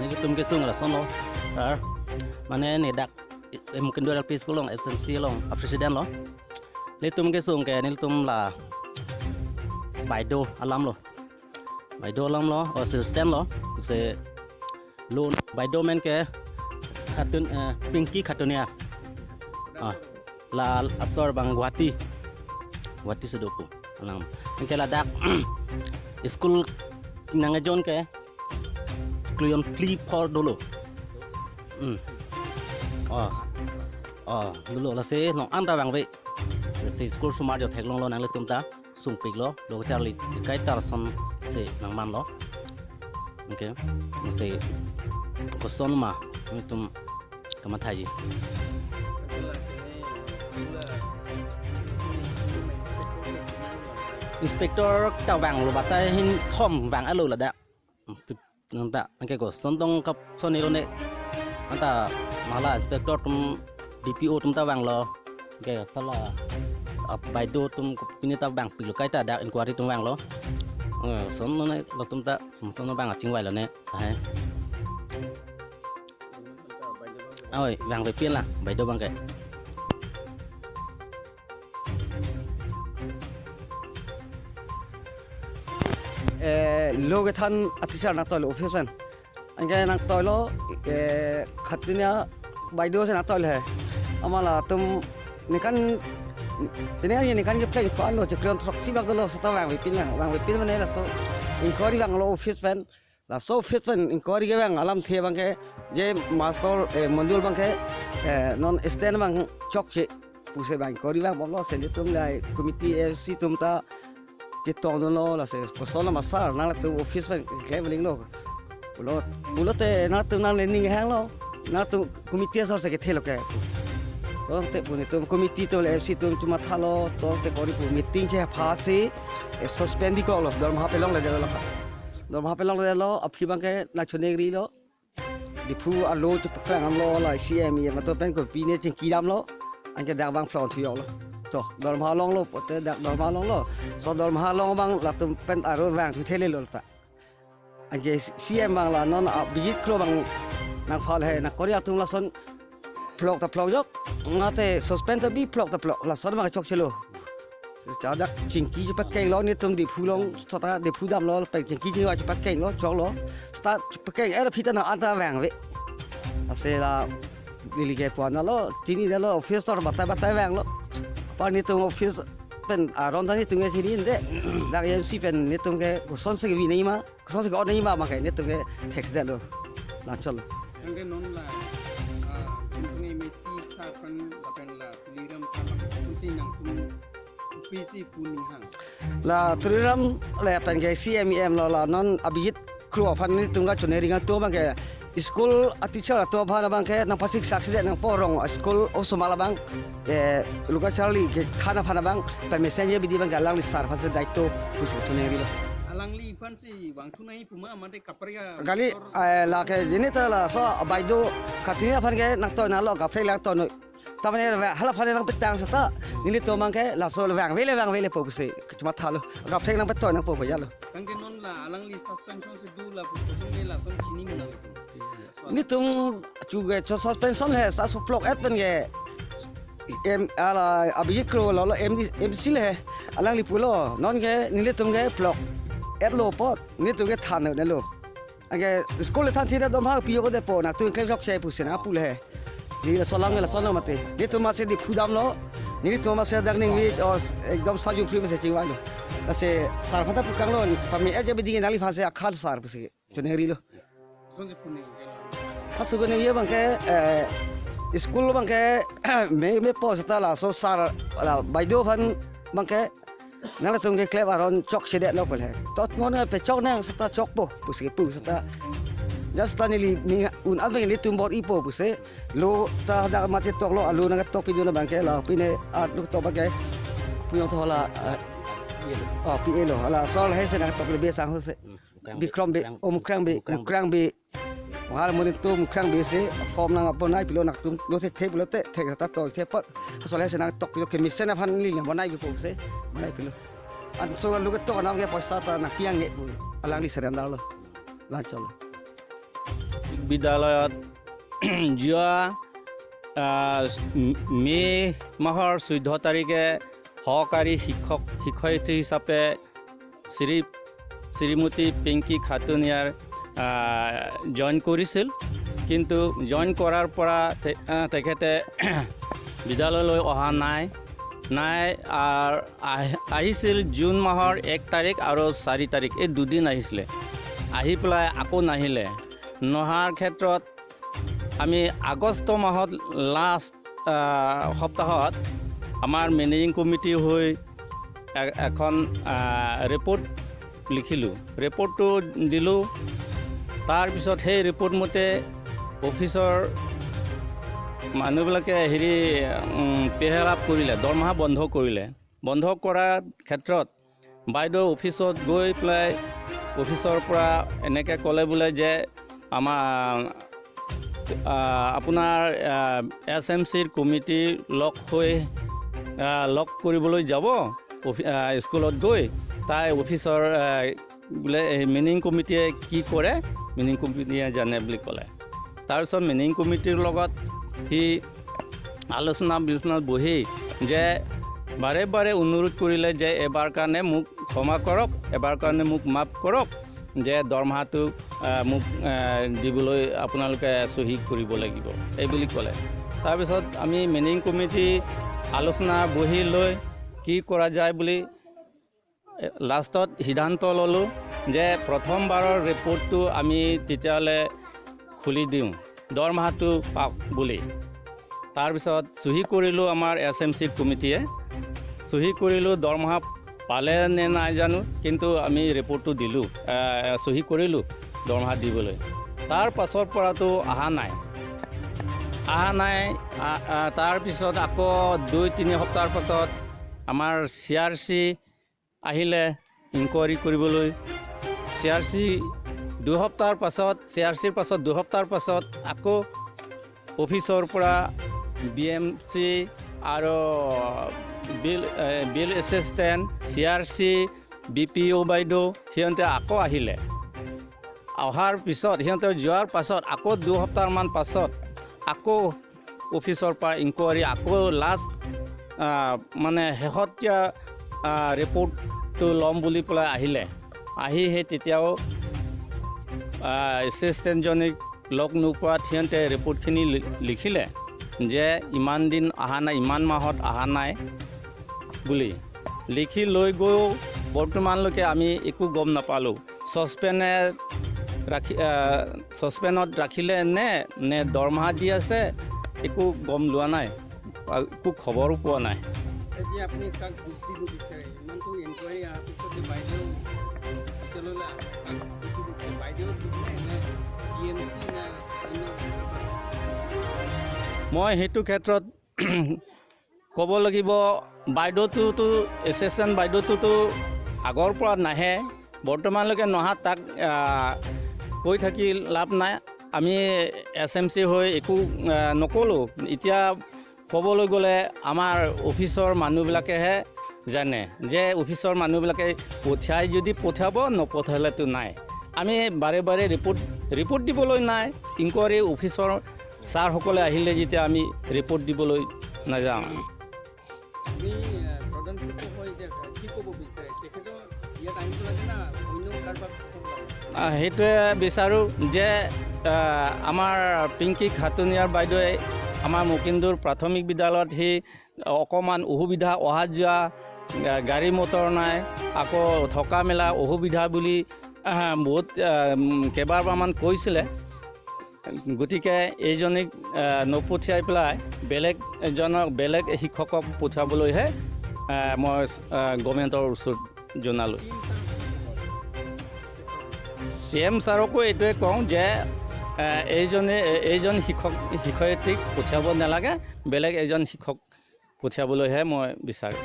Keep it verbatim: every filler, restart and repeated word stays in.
Nelitum kesung lason lo, sir. Mane ne dak, eh, Mukindur L P School along, S M C along, a president lo. Nelitum kesung ke, nelitum la Baido alam lo. Baido alam lo, o assistant lo. Se lo Baido amen ke Khatun, eh, Pinky Khatunia. Ah, la asor abang Guwahati. Guwahati si do pu. Alang. Anke ladak school nangkejon ke klui-on phli phor dolo. Hmm. Oh. Oh, dolo lasi non anta vangve. Lasi school osomar jo theklonglo nanglitum ta. Sungpik lo, lo charli kaita ason si nangman lo. Okay. Si koson ma nelitum kamathaji. Inspector ta vanglo, batai hini thom vang-etlo ladak. Nonta, anke koson tong kap son ni lo ne. Anta mala inspector atum, D P O atum ta vanglo. Anke sala, ah, Baido atum pine ta vangpiklo, kaita dak inquiry atum vanglo. Eh, son lo ne, latum ta, son lo vang achingvailo ne. Ahai. Oi, vangvepin la, Baido abang ke. Eh, lo kethan a teacher nangtoilo office pen. Anke nangtoilo, eh, Khatunia Baido si nangtoilo he. Amat latum ningkan, pine ningkan ke pleng ko-an lo, chiklo throksi bak dolo, seta vangvepin lang, vangvepin mane laso inquiry vanglo office pen. Laso office pen inquiry kevang alamthe abang ke, je master, eh, Mondol abang ke, eh, non assistant abang chokche pusi abang inquiry vangbomlo, si nelitum la committee A F C atum ta chetongdunlo, lasi koson lo ma sir, nanglitum office pen klemlinglo. Pulo, pulote nanglitum nangle ning hanglo, nanglitum committee asor si kethelo ke. Tangte pu nelitum committee atum le A F C atum chuma thalo, tangte kori pu meeting chepha si, eh, suspend bikoklo, dormaha pelongledetlo ka. Dormaha pelongledetlo, aphi abang ke nangchoningrilo. Diphu alo chepaklang damlo, la C M E M atum pen kopine chingki damlo. Anke dak abang phlong thuyoklo. To, dormaha longlo, pote dak dormaha longlo. So dormaha long abang latum pen aro vangthu thelelo ta. Anke C M abang la non Abhijit Kro abang nangphan he, nangkori atum lason phlok ta phlokjok, mate suspend ta bi phlok ta phlok, lason abang chokchelo. Seta dak chingki chepakenglo, nelitum Diphu along, seta Diphu damlo, pen chingki chingki chepakenglo, choklo. Seta chepakeng-et aphi ta non anta vangve. Lasi la neli ke puan lo, chinidetlo, office atum batai batai vanglo. Apar nelitum office pen aron ta nelitum ke chinine. Dak A M C pen nelitum ke koson si kevi nangji ma, koson si ke-ot nangji ma, abang ke nelitum ke thekdetlo. Lanchotlo. Anke non la, ah, Tuliram sir aphan lapen la Tuliram sir aphan kopi nangtum, kopi si pu ning hang. La Tuliram le pen ke C M E M lo, la non Abhijit Kro aphan nelitum kachoningri atum abang ke school a teacher atum aphan abang ke nangpasik saksi de nangporong school osomar abang, eh, lo kacharli kethan aphan abang pemesen ye bidi abang ke alangli sir aphan si daito pusi choningrilo. Alangliphan si vangthu nangji pu ma mate kaprek a kali, eh, lake jini ta laso Baido Khatunia aphan ke nangtoinalo, kaprek nangtoinoi. Tamane halaphan nangpetang seta, nelitum abang ke laso vangvele vangvele po pusi chuma thalo. Kaprek nangpetoi nangpo po jalo. Tangte non la alangli suspension si do la pu pu ne lason chini nang. Nelitum chu ke cho suspension he, sa so phlok-et pen ke M, ala Abhijit Kro lo, lo M D, M C le he. Alangli pulo, non ke nelitum ke phlok-etlo apot nelitum ke thannelo. Anke school le than thide dormaha piyok de po, nangtum klem chokche pusi nangpu le he. Neli laso alam ke lason lo mate. Nelitum amatsi Diphu damlo. Nelitum amatsi dak ningve, o, ekdom sajung phri masi chingvailo. Lasi sir aphan ta pukanglo, pame-et je bidi nangliphan si akhal sir pusi choningrilo. Aso koningri abang ke, eh, school abang ke, me, mepo seta laso sir, la Baido aphan abang ke, nanglitum keklem aron chokchedetlo pu le. Tot non pechok nang seta chokpo, pusi pu seta. Just ta neli ning un-an abang nelitum bor-ipo pusi. Lo ta dak mati toklo, alo nangketok pidun abang ke la, pine at lo tok abang ke. Pu jong tho la, eh, oh, P A lo, ala asor lahei si nangketok le Bey asangho si. Bikram Bey, Bikram, oh, Mukrang Bey, Mukrang Bey. Mukrang Bey. Wahal munin tu Mukrang Bey si, form nangpabonai pilo, nangtum lo thekthe pulote, thek ta to the pot. Asor lahei si nangketok pilo, kemesen aphan neli nangpabonai pilo si, bonai pilo. Anso lo ketok nang ke poisa ta nangpi-ang-e pu, alangli surrender lo. Lanchotlo. বিদ্যালয়ত যোৱা আহ, মে' মাহৰ চৈধ্য তাৰিখে সহকাৰী শিক্ষক শিক্ষয়িত্ৰী হিচাপে শ্ৰী শ্ৰীমতী পিংকী খাটুনিয়াৰ জইন কৰিছিল। কিন্তু জইন কৰাৰ পৰা তে- আহ, তেখেতে বিদ্যালয়লৈ অহা নাই নাই আহ, আহ- আহিছিল জুন মাহৰ এক তাৰিখ আৰু চাৰি তাৰিখ, এই দুদিন আহিছিলে। আহি পেলাই আকৌ নাহিলে। নহাৰ ক্ষেত্ৰত আমি আগষ্ট মাহত লাষ্ট সপ্তাহত আমাৰ মেনেজিং কমিটি হৈ এ- এখন ৰিপৰ্ট লিখিলোঁ। ৰিপৰ্টটো দিলোঁ। তাৰপিছত সেই ৰিপৰ্ট মতে অফিচৰ মানুহবিলাকে হেৰি পেহেলাপ কৰিলে, দৰমহা বন্ধ কৰিলে। বন্ধ কৰাৰ ক্ষেত্ৰত বাইদেউ অফিচত গৈ পেলাই অফিচৰ পৰা এনেকৈ ক'লে বোলে যে আমাৰ আহ, আপোনাৰ এছ এম চিৰ কমিটিৰ লগ হৈ আহ, লগ কৰিবলৈ যাব অফি- আহ, স্কুলত গৈ। তাই অফিচৰ আহ, বোলে মেনেজিং কমিটিয়ে কি কৰে, মেনেজিং কমিটিয়ে জানে বুলি ক'লে। তাৰপিছত মেনেজিং কমিটিৰ লগত সি আলোচনা বিলোচনাত বহি যে বাৰে বাৰে অনুৰোধ কৰিলে যে এবাৰ কাৰণে মোক ক্ষমা কৰক, এবাৰ কাৰণে মোক মাফ কৰক, যে দৰমহাটো আহ, মোক আহ, দিবলৈ আপোনালোকে চহী কৰিব লাগিব, এই বুলি ক'লে। তাৰপিছত আমি মেনেজিং কমিটি আলোচনা বহি লৈ কি কৰা যায় বুলি এ, লাষ্টত সিদ্ধান্ত ল'লোঁ যে প্ৰথমবাৰৰ ৰিপৰ্টটো আমি তেতিয়াহ'লে খুলি দিওঁ, দৰমহাটো পাওক বুলি। তাৰপিছত চহী কৰিলোঁ আমাৰ এছ এম চি কমিটিয়ে, চহী কৰিলোঁ, দৰমহা পালে নে নাই জানো, কিন্তু আমি ৰিপৰ্টটো দিলোঁ, আহ, চহী কৰিলোঁ দৰমহা দিবলৈ। তাৰ পাছৰ পৰাতো অহা নাই, অহা নাই। আ- আ- তাৰপিছত আকৌ দুই তিনি সপ্তাহৰ পাছত আমাৰ চি আৰ চি আহিলে ইনকুৱাৰী কৰিবলৈ। চি আৰ চি দুসপ্তাহৰ পাছত, চি আৰ চিৰ পাছত দুসপ্তাহৰ পাছত আকৌ অফিচৰ পৰা বি এম চি আৰু বিল এ, বিল এছিষ্টেণ্ট, চি আৰ চি, বি পি অ' বাইদেউ সিহঁতে আকৌ আহিলে। অহাৰ পিছত সিহঁতে যোৱাৰ পাছত আকৌ দুসপ্তাহমান পাছত আকৌ অফিচৰ পৰা ইনকুৱাৰী, আকৌ লাষ্ট মানে শেহতীয়া ৰিপৰ্টটো ল'ম বুলি পেলাই আহিলে। আহি সেই তেতিয়াও এছিষ্টেণ্টজনীক লগ নোপোৱাত সিহঁতে ৰিপৰ্টখিনি লি- লিখিলে যে ইমান দিন অহা নাই, ইমান মাহত অহা নাই বুলি লিখি লৈ গৈও বৰ্তমানলৈকে আমি একো গম নাপালোঁ। ছাছপেণ্ডে ৰাখি আহ, ছাছপেণ্ডত ৰাখিলে নে নে দৰমহা দি আছে, একো গম লোৱা নাই, আহ, একো খবৰো পোৱা নাই। আজি আপুনি কাক দুখ দিব বিচাৰে? ইমানটো ইনকুৱাৰী অহাৰ পিছতে বাইদেউ ভিতৰলৈ আ- কাক দুখ দিব বিচাৰে? বাইদেউ দুখ নে, নে বি এম চি নে অন্য? মই সেইটো ক্ষেত্ৰত ক'ব লাগিব, বাইদেউটোতো, এছিষ্টেণ্ট বাইদেউটোতো আগৰ পৰা নাহে, বৰ্তমানলৈকে নহাত তাক আহ, কৈ থাকি লাভ নাই। আমি এছ এম চি হৈ একো আহ, নক'লোঁ। এতিয়া ক'বলৈ গ'লে আমাৰ অফিচৰ মানুহবিলাকেহে জানে যে অফিচৰ মানুহবিলাকে পঠিয়াই যদি পঠিয়াব, নপঠালেতো নাই। আমি বাৰে বাৰে ৰিপৰ্ট ৰিপৰ্ট দিবলৈ নাই। ইনকুৱাৰী অফিচৰ ছাৰসকলে আহিলে যেতিয়া আমি ৰিপৰ্ট দিবলৈ নাযাওঁ। আপুনি আহ, প্ৰধান শিক্ষক হৈ এতিয়া কি ক'ব বিচাৰে? তেখেতৰ ইয়াত আহিব লাগে না অন্য কাৰোবাক ক'ব লাগে? আহ, সেইটোৱে বিচাৰোঁ যে আহ, আমাৰ পিংকী খাটুনিয়াৰ বাইদেৱে আমাৰ মুকিন্দুৰ প্ৰাথমিক বিদ্যালয়ত সি অকণমান অসুবিধা, অহা যোৱা, আহ, গাড়ী মটৰ নাই, আকৌ থকা মেলা অসুবিধা বুলি আহ, বহুত আহ, উম, কেইবাবাৰমান কৈছিলে। গতিকে এইজনীক আহ, নপঠিয়াই পেলাই বেলেগ এজনক, বেলেগ শিক্ষকক পঠিয়াবলৈহে আহ, মই আহ, গভৰ্ণমেণ্টৰ ওচৰত জনালোঁ। চি এম ছাৰকো এইটোৱে কওঁ যে আহ, এইজনে এইজন শিক্ষক শিক্ষয়িত্ৰীক পঠিয়াব নালাগে, বেলেগ এজন শিক্ষক পঠিয়াবলৈহে মই বিচাৰোঁ।